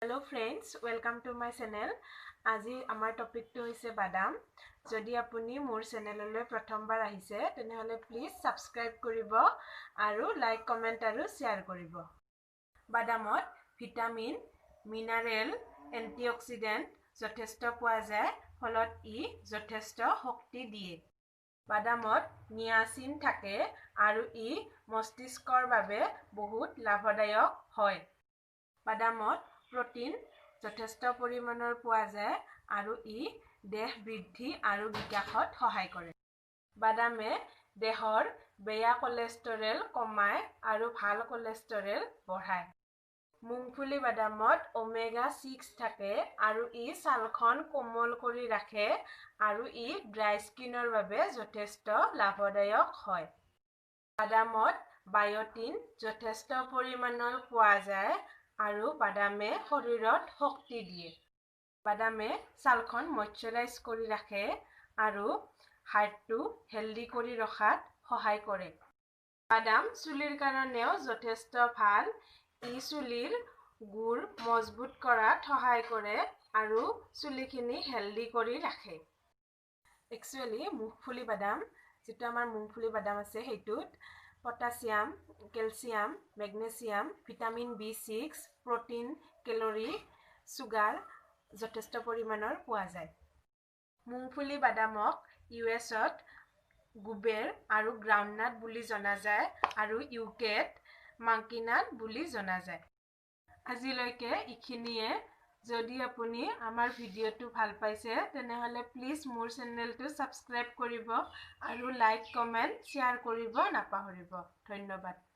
Hello friends, welcome to my channel. আজি আমাৰ টপিকটো হৈছে বাদাম। যদি আপুনি মোৰ চেনেললৈ প্ৰথমবাৰ আহিছে, তেনেহ'লে প্লিজ ছাবস্ক্ৰাইব কৰিব আৰু লাইক, কমেণ্ট আৰু শ্বেয়াৰ কৰিব। বাদামত ভিটামিন, মিনাৰেল, এণ্টিঅক্সিডেণ্ট যথেষ্ট পোৱা যায়, ফলত ই যথেষ্ট শক্তি দিয়ে। বাদামত নিয়াচিন থাকে আৰু ই মস্তিষ্কৰ বাবে বহুত লাভদায়ক হয়। বাদামত প্ৰ'টিন যথেষ্ট পৰিমাণৰ পোৱা যায় আৰু ই দেহ বৃদ্ধি আৰু বিকাশত সহায় কৰে। বাদামে দেহৰ বেয়া কলেষ্টৰেল কমায় আৰু ভাল কলেষ্টৰেল বঢ়ায়। মুংফলি বাদামত ওমেগা 6 থাকে আৰু ই ছালখন কোমল কৰি ৰাখে আৰু ই ড্ৰাই স্কিনৰ বাবে যথেষ্ট লাভদায়ক হয়। বাদামত বায়'টিন যথেষ্ট পৰিমাণৰ পোৱা যায় আৰু বাদামে শৰীৰত শক্তি দিয়ে। বাদামে ছালখন মইশ্চাৰাইজ কৰি ৰাখে আৰু হাৰ্টটো হেল্ডি কৰি ৰখাত সহায় কৰে। বাদাম চুলিৰ কাৰণেও যথেষ্ট ভাল। ই চুলিৰ গুৰ মজবুত কৰাত সহায় কৰে আৰু চুলিখিনি হেল্ডি কৰি ৰাখে। একচুৱেলি মুগফুলি বাদাম, যিটো আমাৰ মুগফুলি বাদাম আছে, সেইটোত potassium, calcium, magnesium, vitamin B6, protein, calorie, sugar যথেষ্ট পৰিমাণৰ পোৱা যায়। মুগফুলি বাদামক ইউ.এছত গুবেৰ আৰু গ্ৰাউণ্ডনাট বুলি জনা যায় আৰু ইউ.কেত মাংকিনাট বুলি জনা যায়। আজিলৈকে এইখিনিয়ে। যদি আপুনি আমাৰ ভিডিঅ'টো ভাল পাইছে, তেনেহ'লে প্লিজ মোৰ চেনেলটো ছাবস্ক্ৰাইব কৰিব আৰু লাইক, কমেণ্ট, শ্বেয়াৰ কৰিব নাপাহৰিব। ধন্যবাদ।